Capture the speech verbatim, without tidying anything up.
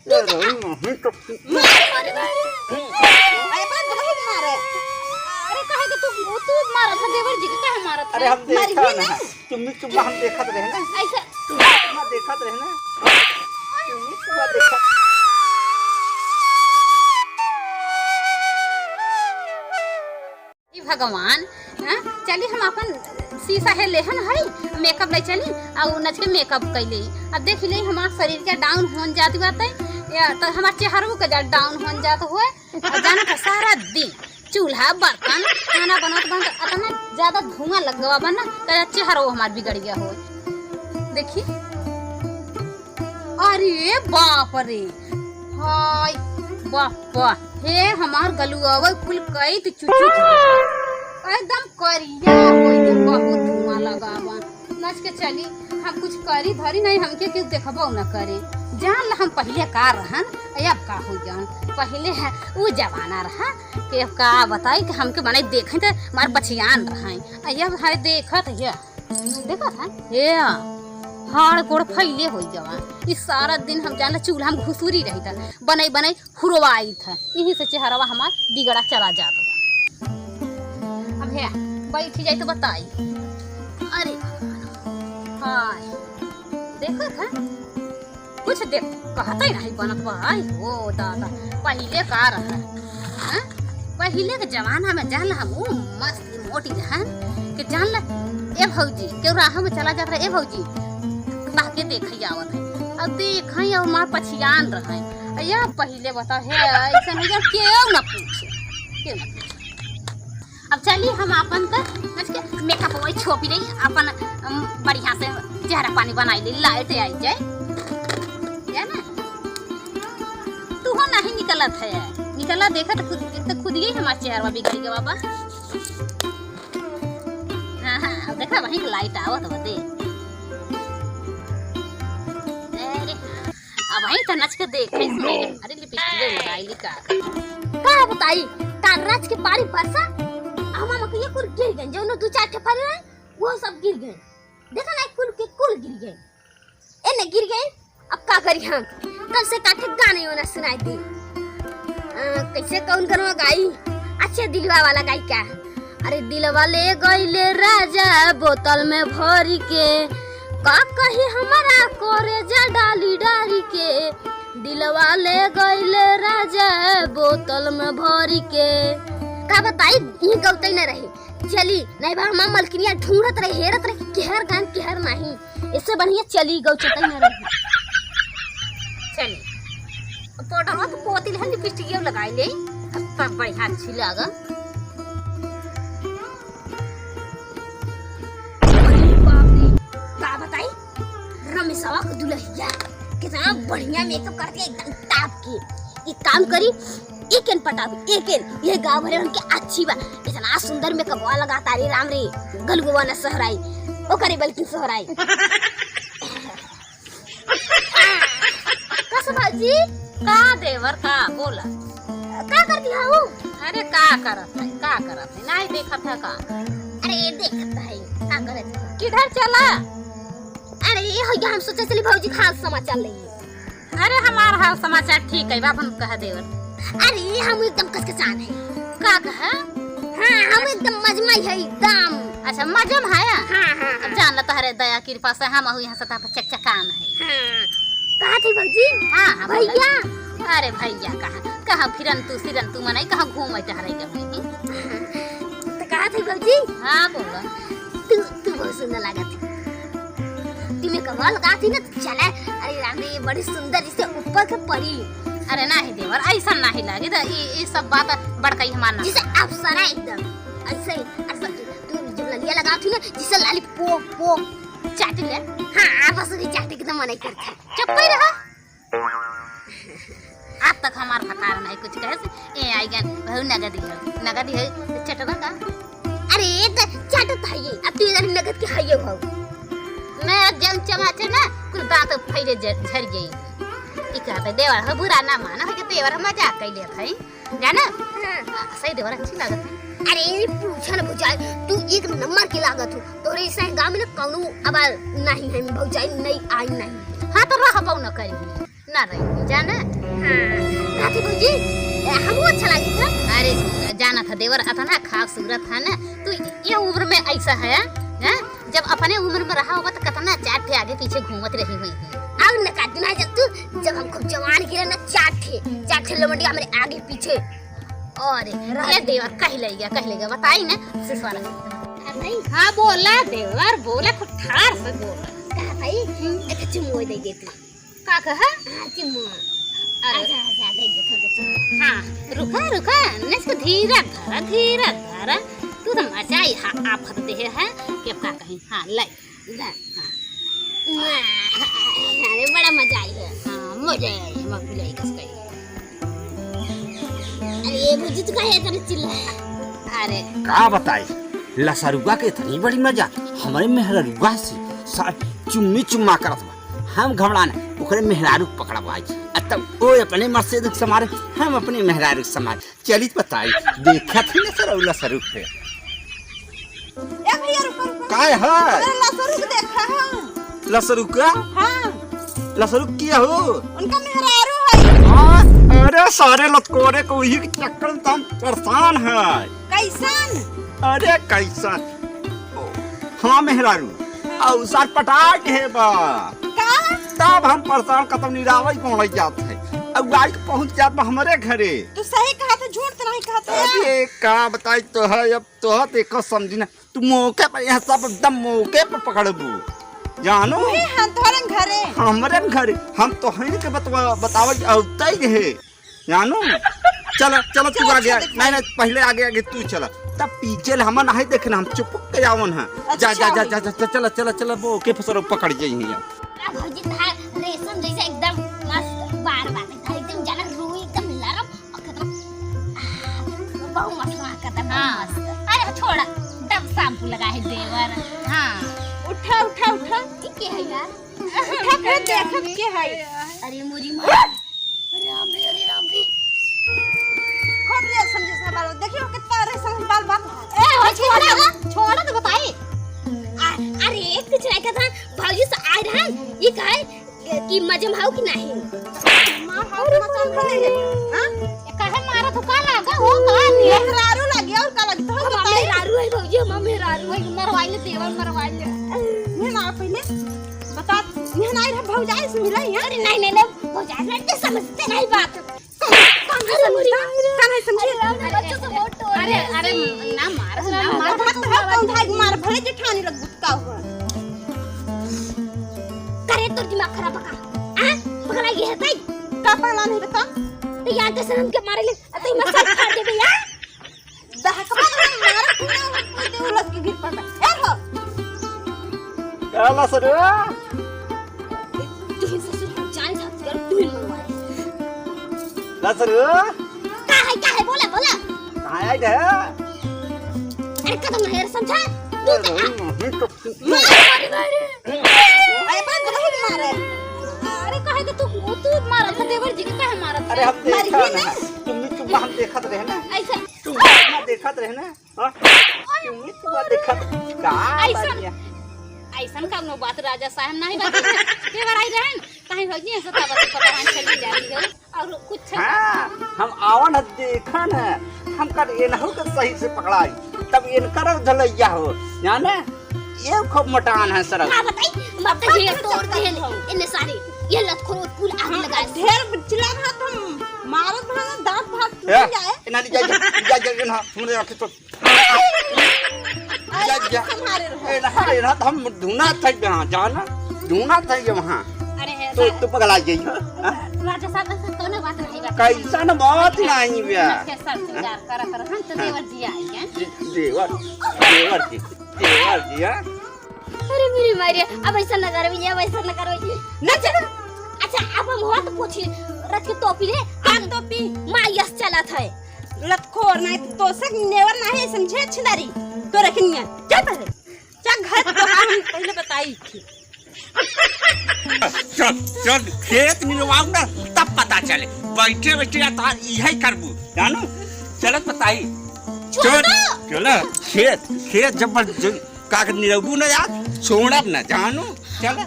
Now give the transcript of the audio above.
तेरे ही नहीं तो मारे, मारे, मारे। अरे, बात बहुत मारे। अरे, काहे के तू, तू मारत है, देवर जी के काहे मारत है? अरे, हम देखा मारी ना। ना। चुम्मी चुम्मा हम देखत रहे ना। ऐसे। चुम्मा चुम्मा देखत रहे ना। चुम्मी चुम्मा देखत। ई भगवान, हाँ? चली हम आपन शीशा है लेहन है, makeup ले चली, आ उ नच के makeup कैले। अब देख ले हमार शरीर के down होन जात बाटे, या तो हमार चेहरो के जा down होन जात हुए। और जाना था सारा दिन चूल्हा, बर्तन, खाना बनत बनत इतना ज्यादा धुआं लग गवा बा ना, तो चेहरो हमार बिगड़ गया हो। देखी, अरे बाप रे, हाय बाप, हे हमार गलुआवे कुल कई तो चुचुक गया। एकदम करिया होई के बहुत धुआं लगावा। नच के चली, हम कुछ करी धरी नहीं, हमके केहू देखबो न करे। जान ला हम पहिले का रहन, अब का हो जान। पहिले है उ जमाना रहा कि अब का बताई कि हमके मने देखे त मार पछियान रहा। अब है देखत है, देखत है, हे हाड़ गोड़ फैले होई गवा। ई सारा दिन हम जान ला चूल्हा में घुसुरी रही था, बनई बनई हुरवाई था, यही से चेहरवा हमार बिगड़ा चला जात बा। अब हे बैठ जाई तो बताई। अरे हाय, देखत है, कुछ देख, कहते ही नहीं बनत बा। आई हो दादा, पहिले का रहा, हाँ? पहिले के जमाना में जान ला हम ऊ मस्त मोटी रहन कि जान ला, ए भौजी, केहू राह में चला जात रहा, ए भौजी, ताके देखई आवत है। अब देखई और मार पछियान रहे। या पहिले बता है, ऐसा नहीं जा, केहू ना पूछे, केहू ना पूछे। अब चली हम आपन त आज के makeup वही छोपी रही, अपन, अम, बढ़िया से चेहरा पानी बनाई ली, light आई जाए, है ना? तू हो नहीं निकलत है, निकला देखा तो खुद, तो खुद ही हमार चेहरा बिगड़ गया बाबा। हाँ, हाँ, अब देखा वहीं के light आवत बा, दे। अरे, अब वहीं तो नच के देखे सुने। अरे, lipstick लगाई ली का? का बताई, काल रात के बारी बरसा, हमार मकइया कुल गिर गए, जौन दू चार ठे फरे रहे, वो सब गिर गए। देखा ना, कुल के कुल गिर गए। ए ने गिर गए, अब का करी हम? तब से काठे गाने वाना सुनाई दे। अ, कैसे कौन गनवा गाई? अच्छा, दिलवा वाला गाई का? अरे दिलवा ले गईले राजा बोतल में भरी के, का कही हमारा करेजा डाली डारी के। दिलवा ले गईले राजा बोतल में भरी के। का बताई, ई गौतई न रही। चली, नहीं बा, हमार मलकिनिया ढूंढत रही, हेरत रही, केहर गान, केहर नहीं। इससे बढ़िया चली गौ चतई न रही। चली, powder तो पोती ले, lipstick लगाई ले, तब बढ़िया अच्छी लागल। अरे बाप रे, का बताई, रमेशवा के दुल्हनिया कितना बढ़िया makeup करके एकदम top के। एक काम करी, एकेन पटाबी, एकेन, ये गाँव भरे उनके अच्छी बा, इतना सुंदर मेकअपवा लगाता रे राम रे, गलगुआ न सहराई, ओकरे बल्कि सहराई। कस भौजी? का देवर, का बोला? का करती हऊ? अरे का करत है, का करत है, नहीं देखत है का? अरे देखत है, का करत है? किधर चला? अरे ये हो, हम सोचे चली भौजी के हाल समाचार लेई। अरे, हमार हाल समाचार ठीक है, बाप हम कह देवर। अरे, हम एकदम कसकसान है। का कहा? हाँ, हम एकदम मजमा है, एकदम। अच्छा, मजम है? हाँ, हाँ, अब हाँ। जान ला, तोहरे दया कृपा से हम अहू यहाँ से तब चकचकान है। हाँ। कहा थी भौजी? हाँ, हाँ, भैया? बोला। अरे, भैया कहाँ? कहाँ फिरन तू, सिरन तू, मनई कहाँ घूमे टहरे के हुई? तो कहा थी भौजी? हाँ, बोला। तू, तू बहुत सुंदर लागत है। तू मेकअप लगा थी ना, चले, अरे राम रे, ये बड़ी सुंदर, जिससे ऊपर के परी। अरे नाही देवर, ऐसा नाही लागे, त ई, ई सब बात बड़काई हमार ना। जिसे अप्सरा एकदम, ऐसे ही, ऐसे तू जब ललिया लगावत ही ना, जिसे लाली पोक, पोक चाट ले। हाँ, बस भी चाट एकदम मना ही करता है। चुप ही रहा। आज तक हमार भतार नहीं कुछ कहे से, ए आई गन, बहु नगद ही हो, नगद ही हो, चटवा का? अरे, त चाटत हइये, अब तू इधर नगद के हइये हो। मैं जौन चमाचे ना, कुल दांत फैले झ-, झर गई। ई कहत है, देवर हो बुरा ना माना, हो के देवर हम मजाक कर लेत है, जाना? हाँ। सही देवर अच्छी लागत है। अरे, पूछा ना भौजाई, तू एक नंबर की लागत हो। तोरे इस गांव में ना कौनो आबाल नहीं है, भौजाई नहीं आई नहीं। हाँ, तो रह पाऊ ना करी। ना रही, जाना? हाँ, काकी भौजी, ए, हमहू अच्छा लागी था। अरे, जाना था देवर, अतना खूबसूरत है ना, तू ये उम्र में ऐसा है, हैं? जब अपने उम्र में रहा होगा तो कितना चार ठे आगे पीछे घूमत रही हुई है। और न काकी ना, जब तू, जब हम खूब जवान गिरे ना, चार ठे, चार ठे लवंडिया हमरे आगे पीछे। और ये देवर कह लेगा, कह लेगा, बताई ना, सिसवारा। हाँ भाई। हाँ, बोला देवर, बोला, खूब ठार से बोला। कहा भाई, एक चुम्मो दे देती। का कहा? हाँ, चुम्मा। अरे। अच्छा, अच्छा, दे दे, थोड़ा चुम्मा। हाँ, रुका, रुका, नस को धीरे धरा, धीरे धरा। तू तो मजा ही हा-, आफत दे है, कि अब का कहीं। हाँ, ले, ले, हाँ। वाह, अरे, बड़ा मजा आई है। हाँ, मजा आई है, मम्मी लाई कस गई। अरे, ये भौजी, तू काहे इतना चिल्ला? अरे। का बताई, लसरुआ के इतनी बड़ी मजा, हमरे मेहररुआ से सा-, चुम्मी चुम्मा करत बा। हम घबड़ा नहीं, ओकरे मेहरारू पकड़ा भाई। आ तब ओ अपने मर्द से दुख समारे, हम अपने मेहरारू से समारे। चलित बताई, देखत ही ना सरौला सरुख पे। ए भैया, रुको, रुको। काय है? अरे, लसरुख देखा है। लसरुख का? हाँ। लसरुख किया हो? उनका मेहरारू है। हाँ, अरे सारे लतकोरे को वही के चक्कर में तो हम परेशान है। कैसन? अरे कैसन? हाँ मेहरारू, अउसर पटाए के हे बा। का? तब हम परेशान, कतौ निरावई पहुँच जात है। अब गाय के पहुँच जात बा हमरे घरे। तू सही कहत है, झूठ तो नहीं कहत है। अरे का बताई तो है, अब तो है, देखो समझी ना, तू मौके पर, यह सब एकदम मौके पर पकड़बू, जानो? उहे हम तोहरे घरे। हमरे घरे, हम तो हैं के बतवा, बतावल अउतई रहे। जानू, चलो, चलो, तू चलो, आगे आ। चलो, नहीं, नहीं, पहले आगे, आगे तू चला। तब पीछे ले हमें नहीं देखना, हम चुप के जावन है। अच्छा, जा, जा, जा, चलो। जा, जा, जा, चला, चला, चला, वो के फसरो पकड़ जाई है। आ भौजी, तहार रेशम जैसे एकदम मस्त बार बाटे, तहार एकदम जानत रूई एकदम नरम और खतम। आ, बहुत मस्त, वहाँ खतम, बहुत हाँ। मस्त। अरे छोड़ा, तब shampoo लगा है देवर। हाँ। उठा, उठा, उठा। ठीक है यार। उठा के देखब के है। अरे मोरी माँ। अरे राम रे, अरे राम रे। खोल रे, समझे से बाल। देखियो कितना रे समझ बाल बाल। ए, हो छोड़ा, छोड़ा तो बताई। आ, अरे कुछ नहीं कहता, भौजी से आए रहन, ये कहे कि मजे में हो कि नहीं? माँ, हाथ मचान बने है। हाँ? काहे मारत हो? का लागा हो? का नहीं? मेहरारू लागी और का लागी? तो हम बताई। मेहरारू है भौजी, हम मेहरारू है। वही मरवाई ले, देवर मरवाई ले। ये ना पहले बता, ये ना रहा भौजाई से मिला है? अरे नहीं, नहीं, नहीं, भौजाई लड़के समझते नहीं बात। कौन, कौन है समझता? कौन है समझे? अरे, बच्चों से वोट तोड़ अरे, अरे, ना मार, ना मार। मत तो है, कौन भाई मार, भले जेठानी लग गुटका हुआ। करे तोर दिमाग खराब बका। आ? पगला ये है भाई। का पगला नहीं बता? तो यार कैसे हम के मारे ले? अतई मत सब खा देबे यार। दहकवा तो मारा पूरा वो दे उलट के गिर पड़ता। ए हो। काला सर। तू ही ससुर जान जा, तेरा तू ही मरवा। ला सर। का है, का है? बोला, बोला। कहाँ है इधर? अरे कदम नहीं समझा। तू तो मार, मार, मार। अरे, बात बहुत मारे। अरे, कहे तो तू, तू मारत है, देवर जी के काहे मारत है? अरे, हम मारी देखत ही रहे ना। ना। तुम भी चुप, हम देखत रहे ना। ऐसा। तुम भी चुप देखत रहे ना। हाँ? तुम भी चुप देखत। का ऐसा, बात है? ऐसा कौनो बात राजा साहब नहीं बात है। देवर आई रहन, कहीं भौजी ऐसा तब तो पता नहीं चली जाती है। और कुछ हाँ, हम आवन है, देखन है, हम कर एनहु के सही से पकड़ाई, तब इनकर झलैया हो, जाने? ये खूब मोटान है सरऊ। का बताई, हम तो ढेर तोड़ दे हैं, इन्हें सारे, ये लतखोर कुल आग हाँ, लगा। ढेर चिल्ला रहा तो हम मारत रहा, दांत भाग टूट ए, जाए। इन्हें ले जा, जा, जा, जा, इन्हें, सुन रहे आखिर तो। जा, जा। संभारे रहो। ए, ना, ए, ना, तो हम ढूंढा था यहाँ, जाना, ढूंढा था ये वहाँ। अरे, हे, तो, रा-, तो पगला गई, हाँ? राजा साहब, ऐसा कौनो बात नहीं बा। कैसन बात नहीं बा? नमस्ते, सर, श्रृंगार करा, करा, हम तो हाँ। देवर जी आई हैं। दे-, देवर, देवर जी, देवर जी, हाँ? अरे मेरी माई रे, अब ऐसा न करबी, अब ऐसा न करबी। न चलो। अच्छा, अब हम हुआ तो पूछी, रथ के टोपी ले, कान टोपी, माँ यस चलत है। लतखोर, नहीं तो तोसे नेवर नहीं है, समझे छिंदारी? तो रखनिया, चल पहले। चल घर तो हम पहले बताई थी। चल, चल, खेत निरवाऊ ना, तब पता चले। बैठे, बैठे या तार इहे करबू, जानू? चलत बताई। छोड़ चल, दो। चल, खेत, खेत जब बड़-, जब कागज निरवाऊ ना यार, छोड़ब ना, जानू? चल।